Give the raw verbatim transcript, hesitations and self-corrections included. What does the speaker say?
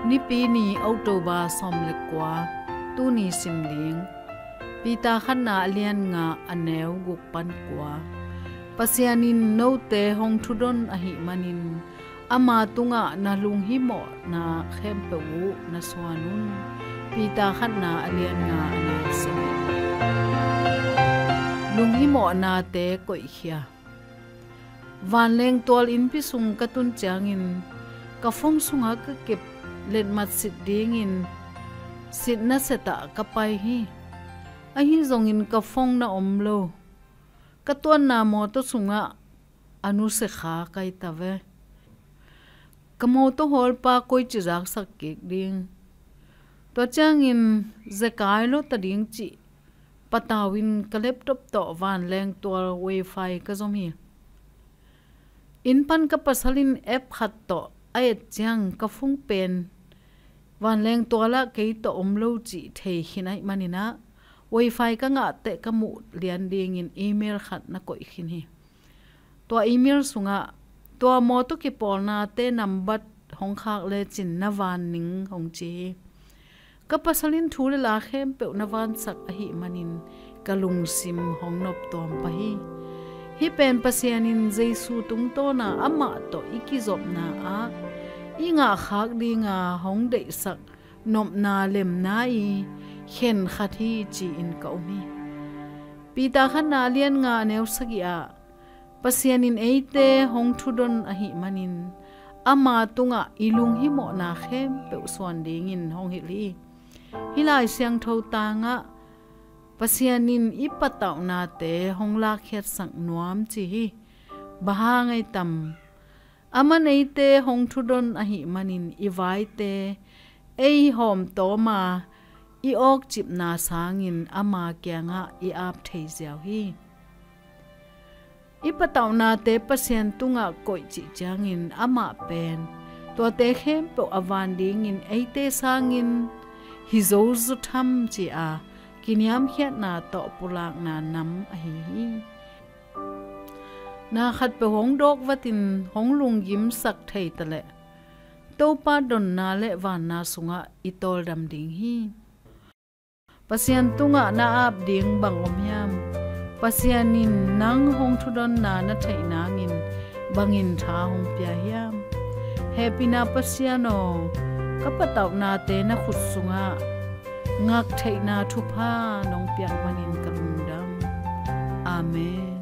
Nipi ni, October sawm le kua. Tuni sim ding Peter khatna a lian nga, a neu guk pan kua. Pasian in note hong thudon ahih manin ama tungah na lunghimawhna khempeuh uh na suan un. Peter khatna a lian nga, a neu sim. Lunghimawhnate koihkhia. Vanleng tual innpi sung ka tun ciangin ka phone sungah ka kep letmat sit dingin sitna set ah ka pai hi. Ahi zongin ka phone na om lo. Ka tuanna mawtaw sungah a nusia kha ka hi ta ve. Ka mawtaw hawlpa koici zaksak kik ding. Tua ciangin zekai lo ta ding cih patau in ka laptop tawh vanleng tual wifi ka zom hi. Inn pan ka pasal in app khat tawh a et ciang ka phone pen vanleng tual ah kei tawh om lo cih thei khin ahih manin ah, wifi ka ngah teh ka muh lian dingin email khat na koih khin hi. Tua email sungah, "Tua mawtaw kipawlnate nambat hong khak lecin na van ning," hong ci hi. Ka pasal in thu le la khempeuh na vansak ahih manin ka lungsim hong noptuam pah hi. Hih pen Pasian in Jesu tungtawna amah tawh i kizopna ah i ngahkhak dinga hong deihsak nopna lemna i khen khat hi, ci-in ka um hi. Peter khatna a lian nga, a neu sagih ah, Pasian in eite hong thudon ahih manin ama tungah i lunghimawhna khempeuh suan dingin hong hilh hi. Hih Lai Siangtho tangah Pasian in i patauhnate hong lakkhiatsak nuam ci hi. Bang hang ei tam? Aman eite hong thudon ahih manin i vaite ei hawmtawma i awkcipna sangin ama kiangah i ap thei ziau hi. I patauhnate Pasian tungah koih cih ciangin amah pen tuate khempeuh a van dingin eite sangin hi zo zaw tham ci-a kiniamkhiatna tawh pulakna nam ahi hi. Na khatpeuh hong dawk vatin hong lunggimsak thei taleh Topa donna le vanna sungah i tawldam ding hi. Pasian tungah na ap ding bang om hiam? Pasian in nang hong thudonna na theih nangin bangin tha hong pia hiam? Hehpihna Pasian aw, ka patauhnate na khut sungah ngaktheihna thupha nong piak manin ka lungdam. Amen.